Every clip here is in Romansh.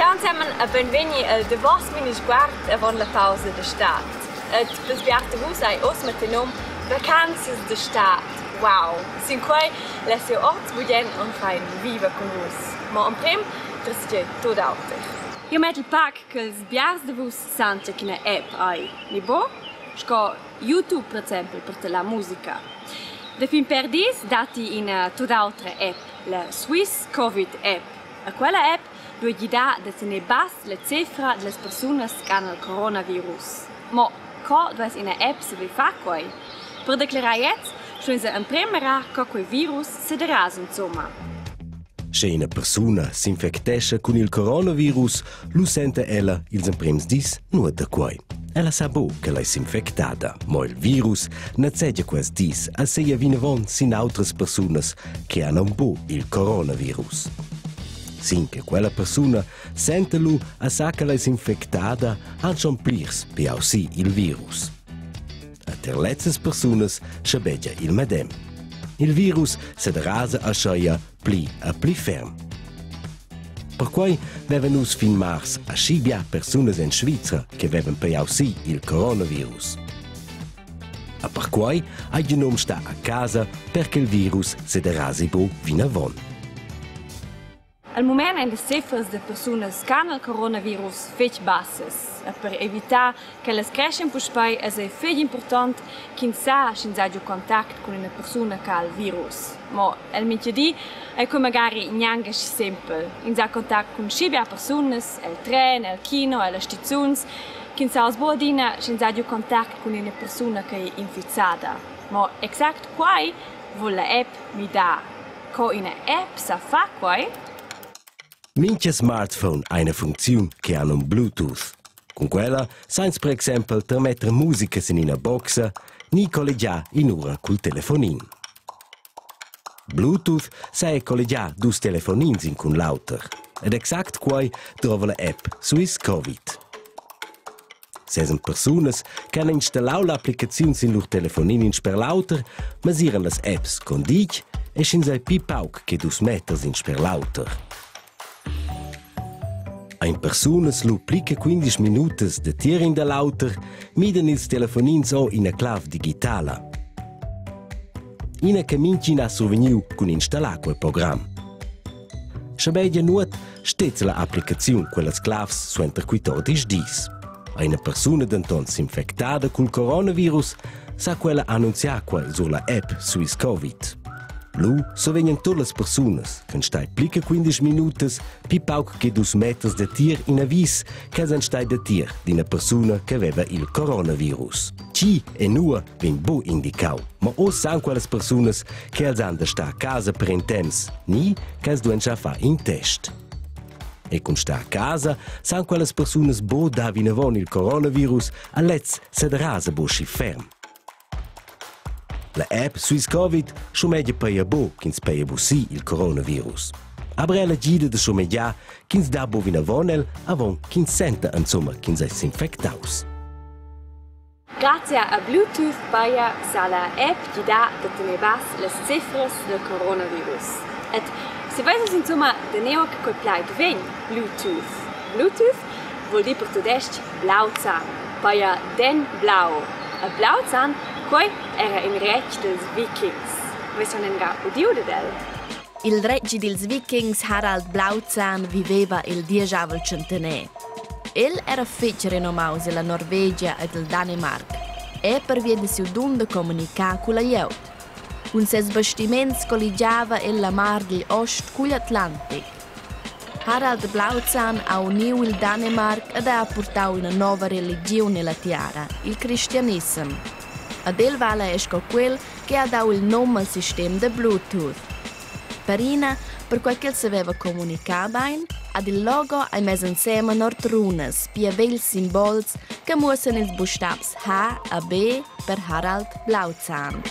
Ciao ensemen e beinvegni el davos Minisguard avon la pausa da stad. Et pils biars da vus ei oz metter num vacanzas da stad. Wow! Sin quei less jeu oz bugen aunc far in viva cun vus. Mo emprem tras tut auter. Jeu mettel pac ch'ils biars da vus san tgei ch'ina app ei, ni buc? Sco YouTube per exempel per tadlar musica. Dapi in pèr dis datti ina tut autra app, la Swiss Covid App. E quella app duei gidar da tener bass la cefra dallas persunas ch'han il coronavirus. Mo co duess ina app saver far quei? Per declerar gliez stuein se emprem mirar co quei virus sederasa insumma. Sche ina persuna s'infectescha cun il coronavirus, lu senta ella ils emprems dis nuot da quei. Ella sa buc ch'ella ei s'infectada, mo il virus nezegia quels dis e seia vinavon sin autras persunas che han aunc buc il coronavirus. Sin che quella persuna senta lu e sa ch'ella ei s'infectada, han schon plirs piau si il virus. E ter lezzas persunas schabegia il medem. Il virus sederasa ascheia pli e pli ferm. Perquai vevan nus fin mars aschi bia persunas en Svizra che vevan pajau si il coronavirus. E perquai ha il num sta a casa per che il virus sederasi bu vinavon. Al mument ein las cefras da persunas ch'han il coronavirus fetg bassas. E per evitar ch'ellas creschien puspei eis ei fetg impurtont ch'ins sa sch'ins ha giu contact cun ina persuna che ha il virus. Mo el mintgadi ei quei magari gnanc aschi sempel. Ins ha contact cun schi bia persunas, el tren, el kino, ellas stizuns, ch'ins sa oz buc adina sch'ins ha giu contact cun ina persuna ch'ei infizada. Mo exact quei vul la app midar. Co ina app sa fa quai? Mincha smartphone ha ina funcziun che ha num Bluetooth. Cun quella sains per exempel trametter musica sin ina boxa ni colligiar in'ura cul telefonin. Bluetooth saja colligiar dus telefonins in cun l'auter. Ed exact quai drova la app Swiss Covid. Sesent persunas che han installau l'applicaziun sin lur telefonin in sper l'auter mesiran las apps con ditg e sch'ins ei pli pauc che dus meters in sper l'auter. Ein persunas lu pli che 15 minutas datier in da l'auter, midan ils telefonins o ina clav digitala. Ina che mintgin ha survegniu cun installar quel program. Schabegia nuot, stezza la applicaziun quellas clavs suenter 14 dis. Ha ina persuna denton s'infectada cul coronavirus, sa quella annunziar quei sur la app SwissCovid. Lu survegnan tut las persunas ch'en stai pli che 15 minutas pli pauc che dus meters datier in avis ch'els ein stai datier d'ina persuna che aveva il coronavirus. Chi e nua vegn buc indicau, ma oz san quellas persunas che els han da star a casa per in temps ni ch'els duein già far in test. E cun star a casa san quellas persunas buc dar vinavon il coronavirus a lez sederasa buc schi ferm. La app SwissCovid schumegia peia buc ch'ins peia buc si il coronavirus. Aber ella gida da schumegiar ch'ins dà buc vinavon el avon ch'ins senta insumma ch'ins ei s'infectaus. Grazia a Bluetooth paja sa la app gidar da tener bass las cifras dal coronavirus. Ed se veis vus insumma da nua che quei plaid vegn, Bluetooth? Bluetooth vul dir per tudestg Blauzahn, paja den blau. E Blauzahn, quei era in retg dils Vikings. Veis schon enga udiu dad el? Il retg dils Vikings Harald Blauzahn viveva il dieschavel tschentener. El era fetg renomaus ella Norvegia ed el Danemarc e pervia da siu dun da communicar culla glieud. Cun ses bastiments colligiava el la mar digl ost cugl Atlantic. Harald Blauzahn ha uniu il Danemarc ed ha purtau ina nova religiun ella tiara, il cristianissem. Ad el vala è sco quel che ha dau il num al sistem da Bluetooth. Per ina, perquai ch'el saveva communicar bain, ad il logo hai mess ensemen ord runas, pia vegls simbols che muossan ils bustabs H a B per Harald Blauzahn.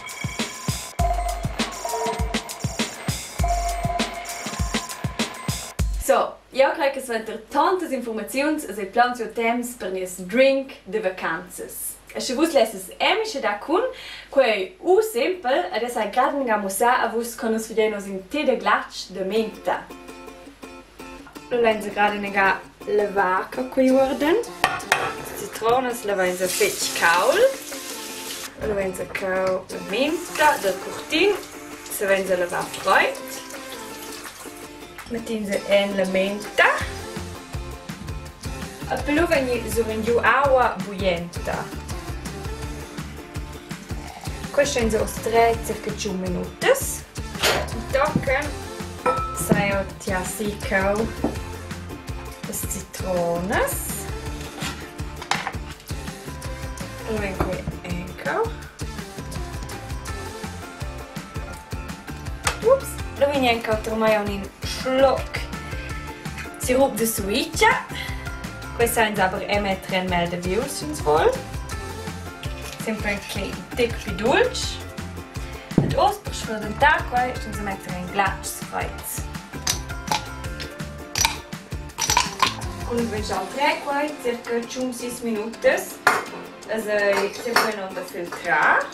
So, jau crei che suenter tantas informaziuns es ei plaunsiu temps per nies drink de vacanzas. E sche vus lesses emisch da cun, quei u sempel ed es ei grad mussar a vus co nus fagein oz in té da glatsch da menta. Lu lein grad inaga levar co quei uorden. Citronas levainsa fetg cauld. Lu veinsa cheu la menta dal curtin, savensa levar freid. Mettinsa en la menta. E lu vegni surengiu aua buglienta. Quei stein oz tre circa tschun minutas. Tochen sai jeu tiar si cheu las citronas. Lu vegn quei encheu. Ups, lu vegn encheu termai aunc in schloc sirup de suicia. Quei sa ins aber era metter en mel da vius sch'ins vul. Sempre che tec pli dultsch. Ed oz per sfurdentar quei ston se metter en glatschs freids. Cun vegl tre quei circa tschun sis minutas es ei sempre non da filtrar.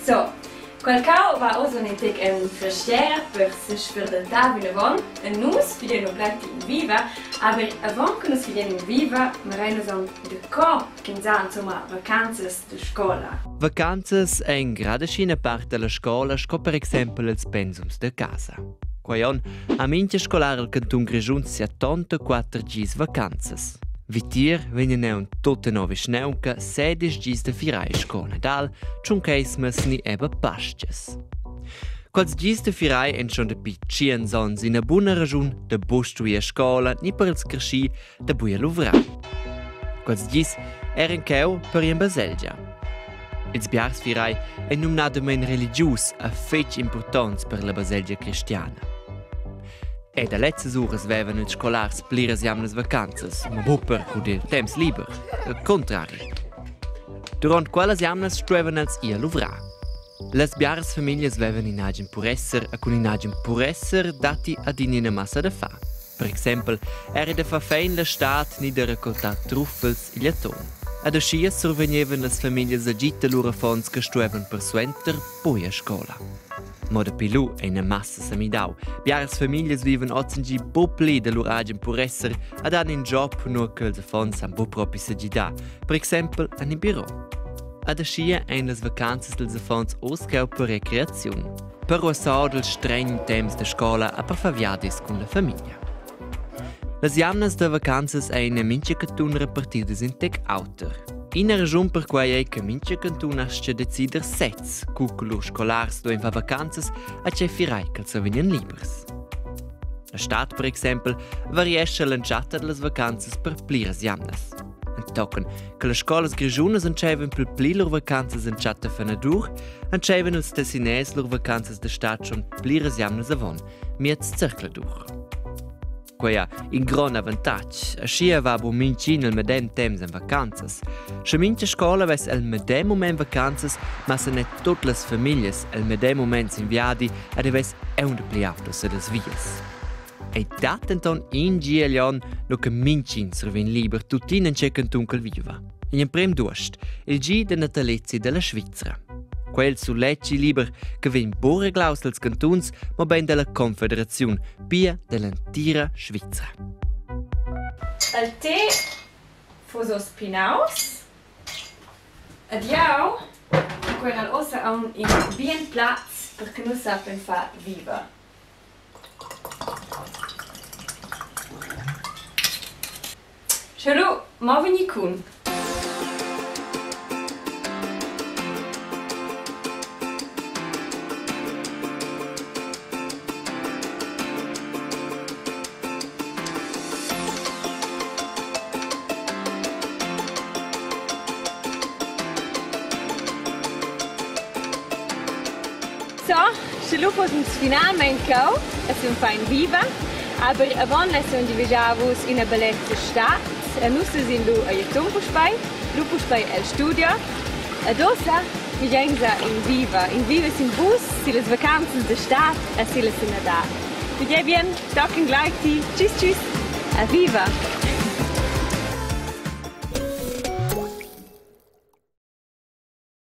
So, quel cau va oz in tec en frestgera per sesferdentar vinavon e nus fidein lu gleiti in viva, aber avon che nus fidein in viva, mirein nus aunc daco ch'ins ha insumma vacanzas da scola. Vacanzas ein grad ina part dalla scola sco per exempel els pensums da casa. Quei onn ha mintga scolar el cantun Grischun 74 gis vacanzas. Vitier vegnan aunc tut tenor vischnaunca sedisch gis da firai sco Nadal, Tschuncheismas ni eba Pastgas. Quels gis da firai ein schon dapi tschients onns ina buna raschun da buc stuer a scola ni per ils creschi da buca luvrar. Quels gis eran cheu per ir en baselgia. Ils biars firai ein numnadamein religius e fetg impurtonts per la baselgia cristiana. E da lezzas uras vevan ils scolars pliras jamnas vacanzas, ma buc per guder temps liber, al contrari. Duront quellas jamnas stuevan els ir a luvrar. Las biaras famiglias vevan in agen puresser e cun in agen puresser datti adina ina massa da far. Per exempel era da far fein la stad ni da raccoltar truffels igl atun. Ed aschia survegnevan las famiglias agid da lur affons che stuevan persuenter buc a scola. Mo dapi lu ei ina massa semidau. Biaras famiglias vivan ozendi buc pli da lur agen puresser ed han in job, nua che ils affons han buc propi segidar, per exempel en in biro. Ed aschia ein las vacanzas dils affons oz cheu per recreaziun, per ruassar dil stregn temps da scola e per far viadis cun la famiglia. Las jamnas da vacanzas ein en mintga cantun repartidas in tec auter. Ina raschun per quei ei che mintga cantun astga decider sez, cu che lur scolars duein far vacanzas e tgei firai ch'els vegnan libers. La stad, per exempel, variescha l'entschatta dallas vacanzas per pliras jamnas. Entochen che las scolas grischunas entscheivan per pli lur vacanzas entschatta fenadur, entscheivan ils Tessinès lur vacanzas da stad schon pliras jamnas avon miez zercladur. Quei ha in grond avantatg. Aschia va bu mintgin el medem temps en vacanzas. Sche mintga scola vess el medem mument vacanzas, massen er tut las famiglias el medem mument sin viadi ed ei vess aunc pli autos las vias. Ei dat denton in gi egl onn, nu che mintgin survegn liber tuttina en tgei cantun ch'el viva. Igl emprem d'uost, il gi da natalezi dalla Svizra. Quel sulet liber che vegn buc reglaus dals cantuns, mobein dalla Confederaziun, pia dall'entira Svizra. El té fuss oz pinaus ed jau queral ussa aunc in bien plaz per che nus sappien far viver. Sche lu, mo vegni cun. So, sche lu fussens finalmein cheu e sun fein viva, aber avon less jeu giavischar a vus ina bellezia stad. E nus sesin lu egl atun puspei, lu puspei el studio. Ed ussa figeinsa in viva, in viva sin bus, sillas vacanzas da stad e silla sanadad. Figei bien, tochen gleiti, tschüss tschüss, a viva!